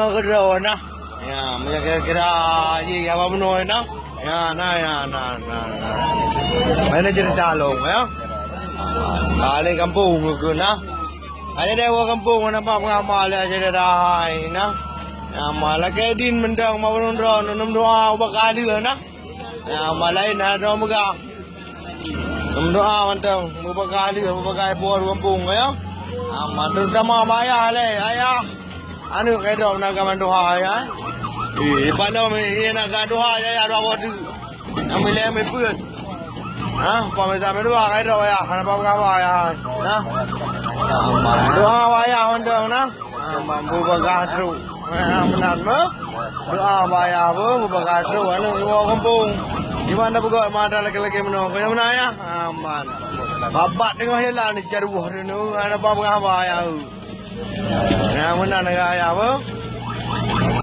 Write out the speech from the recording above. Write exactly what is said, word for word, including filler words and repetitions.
Keudroe na. Ya, meunyoe kira-kira jih haba bunoe na. Ya, na, ya, na, na, na. Mana cerita long, ya? Balik kampung ke na. Ada dewa kampung na, apa pengamal ya, jadi dah hai na. Ya, malah kayak din mendang mau nonton, nonton doa bakal dia na. Ya, malah lain ada orang pegang. Meudoa mantong, mubaga lheueh, mubaga ipoh di gampông, ya. Aman, terutama bak ayah lé, ayah. Aneuk kai dok na ka mandoha, ya. Eh, ipalom, eh, na ka doha, ya, ya, doha boh teuk. Nyang milé mipeuet. Ha, pa mita meudoha kai dok, ya. Hana pa peugah ba, ya. Nah. Aman, doha bak ayah mantong, nah. Ah, mampu bagah trok. Ah, meunan meuh. Doa bak ayah beuh, beubagah trok aneuk iwoe gampông. Di mana beugöt mata laki-laki meunoe. Keu meunan ayah? Aman. Babat teungoh jalan ni caruh deuneu, hana ba beugah bak ayah. Nyang meunan ayah beuh.